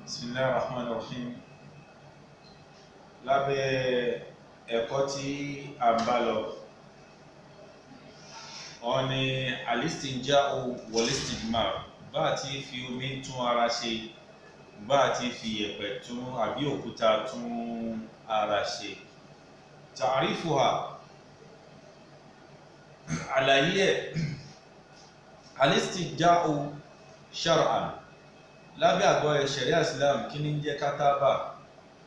Bismillahir Rahmanir Rahim. Lábẹ́ ẹ̀kọ́ tí a ń bá lọ, wọ́n ní al-istinja'u wal-istijmar, bá a ti fi omi tún ara ṣe, bá a ti fi yẹ̀pẹ̀ tún àbí òkúta tún ara ṣe. Ta'rifuha, àlàyé ẹ̀, al-istinja'u shar'an, lábẹ́ àgbọ́yé ṣẹ̀ríà Islam, kí ní jẹ́ kátàbà?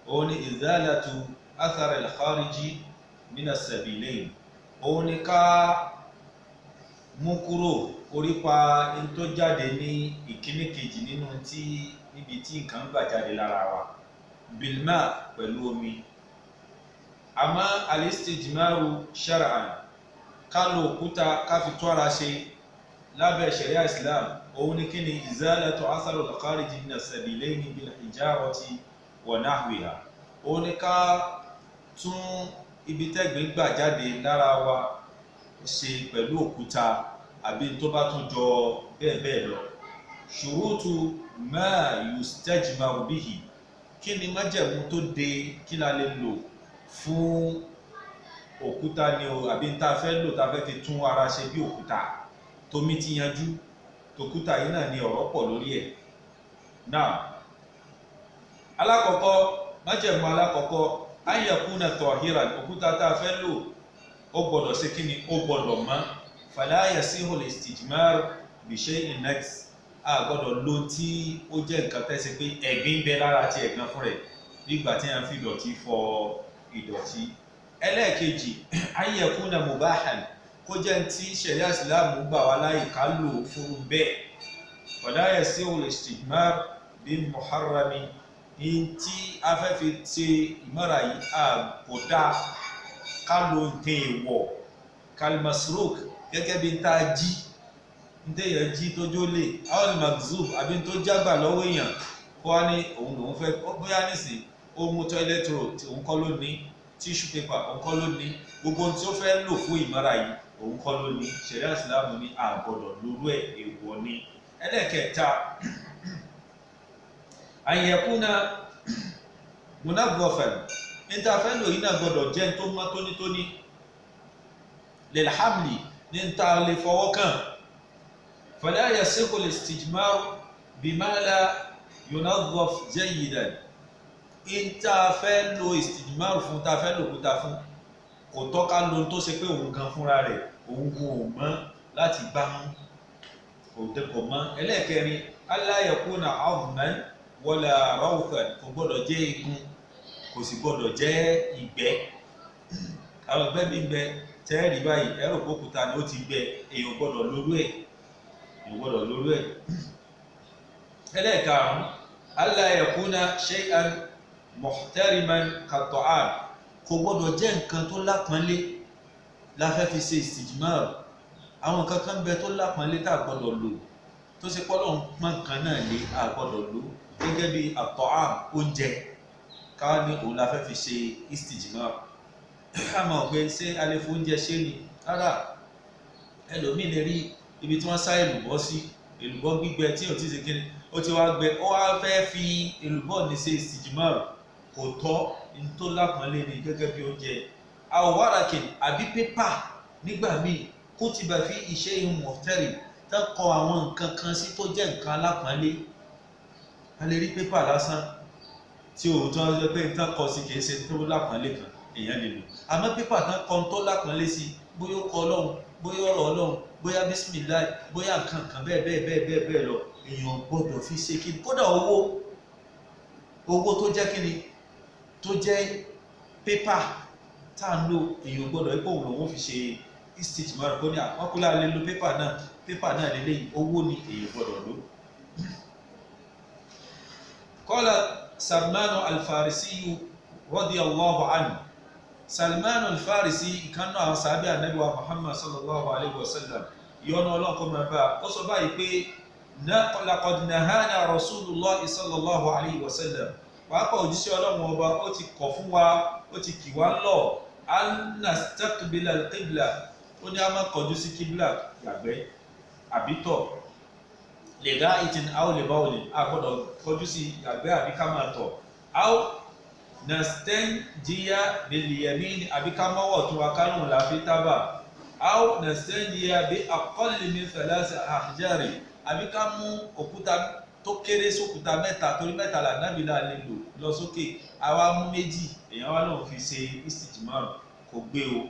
Òun ni izalatu athar al-khariji mina sabilayn, òun ni ká mú kúrò orípa in tó jáde ní ìkíní kejì nínú tí níbi tí nǹkan gbà jáde lára wa, bilma, pẹ̀lú omi. Àmọ́ alistijmaru shar'an, ká lo òkúta ká fi tó ara ṣe lábẹ́ ṣẹ̀ríà Islam, òun ni kí ni izalatu athar al-khariji mina sabilayni bil hijarati wa nahwiha, òun ni ká tún ibi tẹ́gbìn gbà jáde lára wa ṣe pẹ̀lú òkúta àbí tó bá tún jọ bẹ́ẹ̀ bẹ́ẹ̀ lọ. Ṣurutu ma yustajmaru bihi, kí ni májẹ̀mú tó de kí la lè lò fún òkúta ni o, àbí tá a fẹ́ lò tá a fẹ́ fi tún ara ṣe bí òkúta tómi ti yanjú, tòkúta yìí náà ni ọ̀rọ̀ pọ̀ lórí ẹ̀. Náà, alákọ̀ọ́kọ́, májẹ̀mú alákọ̀ọ́kọ́, an yakuna tahiran, òkúta tá a fẹ́ lò ó gbọ́dọ̀ ṣe kí ni, ó gbọ́dọ̀ mọ́. Fala yasihu al-istijmar bi shay'in najis, a gbọ́dọ̀ lo tí ó jẹ́ nǹkan tẹ́sí pé ẹ̀gbin bẹ lára ti ẹ̀gbin fún rẹ̀, nígbà tí a ń fi ìdọ̀tí fọ ìdọ̀tí. Ẹlẹ́ẹ̀kejì, an yakuna mubahan, kó jẹ́ tí ṣẹ̀ríà Ìsìlámù gbà wá láyè ká lò fún bẹ́ẹ̀. Fala yasihu al-istijmar bi muharrami, ní tí a fẹ́ fi ṣe ìmọ̀ra yìí a kò dáa ká lo nǹkan èèwọ̀, kalmasruk, gẹ́gẹ́ bí n tá a jí, n téèyàn jí tó jólè, aol magzub, àbí n tó jágbà lọ́wọ́ èèyàn, kó wá ní òun lòún fẹ́, bóyá nísìn ó mú toilet roll tí òun kọ́ ló ní, tissue paper òun kọ́ ló ní, gbogbo ohun tí ó fẹ́ lò fún ìmọ̀ra yìí òun kọ́ ló ní. Ṣẹ̀ríà Ìsìlámù ní a gbọ́dọ̀ lórú ẹ̀, èèwọ̀ ni. Ẹlẹ́ẹ̀kẹta, àyẹ̀kúnà munadhafan, níta fẹ́ lò yìí náà gbọ́dọ̀ jẹ́ tó mọ́ tónítóní, lilhamli, ní níta lè fọwọ́ kàn. Fala yasihu al-istijmar bima la yunadhaf jayyidan, níta fẹ́ lo istijmar fún, ta fẹ́ lò kúta fún, kò tọ́ ká lo tó ṣe pé òun gan fúnra rẹ̀ òun gun òun mọ́ láti gbá mú, kò mọ́. Ẹlẹ́ẹ̀kẹrin, alla yakuna azman wala rawthan, kò gbọ́dọ̀ jẹ́ igun, kò sì gbọ́dọ̀ jẹ́ ìgbẹ́. Àwọn ìgbẹ́ bí gbẹ tẹ́ẹ̀rí báyìí, ẹ̀rọ òkúta ni ó ti gbẹ, èèyàn gbọ́dọ̀ lórú ẹ̀, èèyàn gbọ́dọ̀ lórú ẹ̀. Ẹlẹ́ẹ̀karùn-ún, alla yakuna shay'an muhtariman kat-ta'am, kò gbọ́dọ̀ jẹ́ nǹkan tó lápọ́nlé la fẹ́ fi ṣe istijmar. Àwọn nǹkan kan bẹ tó lápọ́nlé tá a gbọ́dọ̀ lò, tó ṣe pọ́ lọ́n pọ́n nǹkan náà lé, a gbọ́dọ̀ lò, gẹ́gẹ́ bí at-ta'am, oúnjẹ, ká ní òun la fẹ́ fi ṣe istijmar. Ká mọ̀ pé ṣé a lè fún oúnjẹ ṣé ni? Rárá, ẹlòmíì lè rí ibi tí wọ́n sá èlùbọ́ sí, èlùbọ́ gbígbẹ tí ò tí ì ṣe kíni, ó ti wá gbẹ, ó wá fẹ́ fi èlùbọ́ ní ṣe istijmar, kò tọ́, ní tó lápọ́nlé ni gẹ́gẹ́ bí oúnjẹ. Àwòwáràkìn àbí pépà nígbà míì, kutiba fi shay'in muhtarim, tá kọ àwọn nǹkan kan sí tó jẹ́ nǹkan alápọ́nlé. A lè rí pépà lásán tí òun tó ń sọ pé nǹkan kọ sí kìí ṣe tó lápọ́nlé kan, èèyàn lè lò. Àmọ́ pépà tán kọ tó lápọ́nlé sí, bóyá ó kọ Ọlọ́run, bóyá ọ̀rọ̀ Ọlọ́run, bóyá bísímìláì, bóyá nǹkan kan bẹ́ẹ̀ bẹ́ẹ̀ bẹ́ẹ̀ bẹ́ẹ̀ bẹ́ẹ̀ lọ, èèyàn gbọ́dọ̀ fi ṣe kí ni. Kódà owó, owó tó jẹ́ kí ni, tó jẹ́ pépà tá à ń lò, èèyàn gbọ́dọ̀ ipò òun lòun fi ṣe istijmar, kó ní àkọ́kọ́lá lè lo pépà náà, pépà náà lélẹ́yìí, owó ni èèyàn gbọ́dọ̀ lò. Qala Salmanu al-Farisi radiyallahu anhu, Salmanu al-Farisi, ìkànnà àwọn sàábì Ànábì wa Muhammad sallallahu alayhi wa sallam, ìyọ́nú Ọlọ́run kó máa bá a, ó sọ báyìí pé laqad nahana Rasulullah sallallahu alayhi wa sallam, pàápàá òjíṣẹ́ Ọlọ́run ọba ó ti kọ̀ fún wa, ó ti kì wá lọ, an nastaqbila al-qibla, ó ní a máa kọjú sí kíbla yàgbẹ́ àbítọ̀, Lè dá ìtìn aw lè bá òlè, a gbọ́dọ̀ kọjú sí yàgbẹ́ àbí ká máa tọ̀. Aw nastanjiya bil yamin, àbí ká mọ́wọ́ tún wa ká lóun la fi tábà. Aw nastanjiya bi aqalli min thalasi ahjari, àbí ká mú òkúta tó kéré sókúta mẹ́ta, torí mẹ́ta là nábì là lè lò lọ sókè, àwa mú méjì, èèyàn wá lóun fi ṣe istijmar, kò gbé o,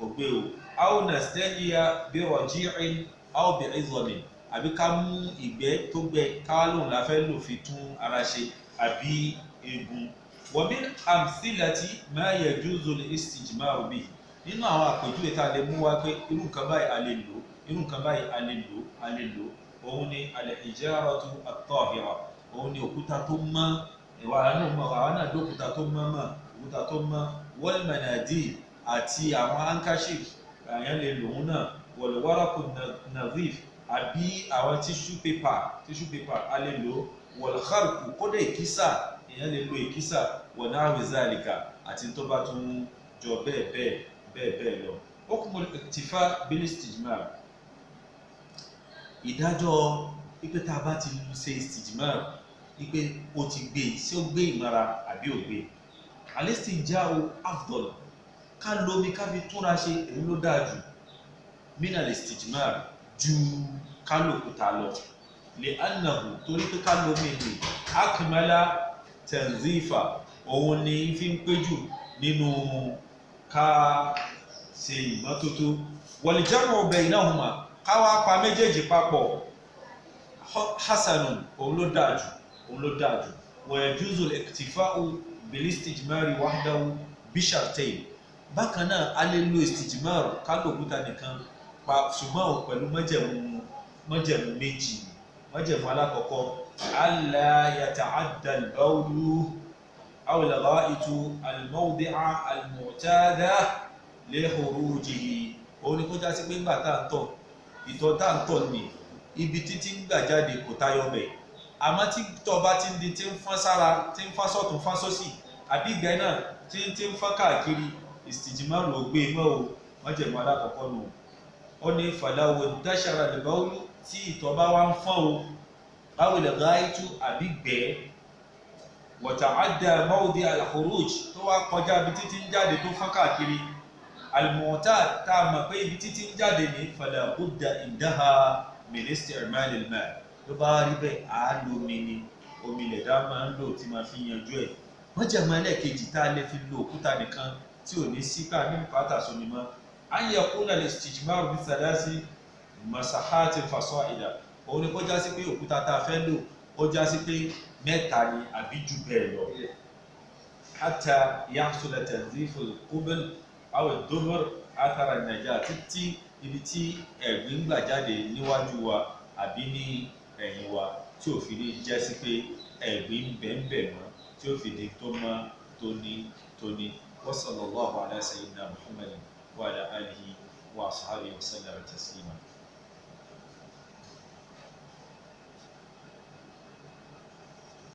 kò gbé o. Aw nastanjiya bi raji'in aw bi 'izami, àbí ká mú ìgbẹ́ tó gbẹ ká wá lóun la fẹ́ lò fi tún ara ṣe àbí eegun. Wa min amthilati ma yajuzu al-istijmaru bihi, nínú àwọn àpèjúwe tá a lè mú wá pé irú nǹkan báyìí a lè lò, irú nǹkan báyìí a lè lò, a lè lò, òun ni al-hijaratu at-tahira, òun ni òkúta tó mọ́, ìwà náà mọ́, àwa náà dókúta tó mọ́ mọ́, òkúta tó mọ́, wal manadil àti àwọn handkerchief àyàn lè lòun náà, wal waraqu nadhif àbí àwọn tissue paper, tissue paper a lè lò, wal kharqu kódà ìkísà èèyàn lè lo ìkísà, wa nahwi zalika àti tó bá tún jọ bẹ́ẹ̀ bẹ́ẹ̀ bẹ́ẹ̀ bẹ́ẹ̀ lọ. Hukmul iktifa bil istijmar, ìdájọ́ ipe tá a bá ti ṣe istijmar ipe o ti gbé, ṣé ó gbé ìmọ̀ra àbí ò gbé. Al-istinja'u afdal, ká lomi ká fi túnra ṣe èyí ló dáa jù minal istijmar ju ká lòkúta lọ, lè anahu torí pé ká lomi ni akmala tanzifa, òun ni fi ń pé jù nínú ká ṣe ìmọ́tótó. Wal jam'u baynahuma, ká wá pa méjèèjì papọ̀, hasanun, òun ló dáa jù, òun ló dáa jù. Wa yajuzu al-iktifa'u bil-istijmari wahdahu bishartayn, bákan náà a lè lo istijmar ká lòkúta nìkan pa, ṣùgbọ́n ò pẹ̀lú májẹ̀mú, májẹ̀mú méjì. Májẹ̀mú alákọ̀ọ́kọ́, alla yata'adda al-bawlu aw al-gha'itu al-mawdi'a al-mu'tada li khurujihi, òun ni kó já sí pé ńgbà tá à ń tọ̀, ìtọ̀ tá à ń tọ̀ ní ibi títí ń gbà jáde kò tayọ bẹ̀, àmọ́ tí tọ̀ bá ti ń di tí ń fọ́n sára, tí ń fọ́n sọ́tún fọ́n sósì, àbí ìgbẹ́ náà tí ń fọ́n káàkiri, istijmar ò gbé mọ́ o. Májẹ̀mú alákọ̀ọ́kọ́ nù. Ó ní falaw intashara al-bawlu, tí ìtọ̀ bá wá ń fọ́n o, aw al-gha'itu àbí gbẹ́, wa ta'adda mawdi' al-khuruj, tó wá kọjá ibi títí ń jáde tó fọ́n káàkiri, al-mu'tad tá a mọ̀ pé ibi títí ń jáde ní, fala budda indaha min isti'mal al-ma', ló bá rí bẹ́ẹ̀ á lo omi ni, omi lẹ̀dá máa ń lò tí máa fi yanjú ẹ̀. Májẹ̀mú ẹlẹ́ẹ̀kejì tá a lè fi lo òkúta nìkan tí ò ní sí ká ní bùkátà sómi mọ́, an yakuna al-istijmaru bi thalathi masahatin fasa'ida, òun ni kó já sí pé òkúta tá a fẹ́ lò ó já sí pé mẹ́ta ni àbí jù bẹ́ẹ̀ lọ, hatta yahsula tanzifu al-qubl aw ad-dubur athara an-najah, títí ibi tí ẹ̀gbin gbà jáde níwájú wa àbí ní ẹ̀yìn wa tí ò fi ní jẹ́ sí pé ẹ̀gbin bẹ́ẹ̀ mọ́, tí ó fi di tó mọ́ tóní tóní. Wa sallallahu ala sayyidina Muhammadin wa ala alihi wa ashabihi wa sallama taslima.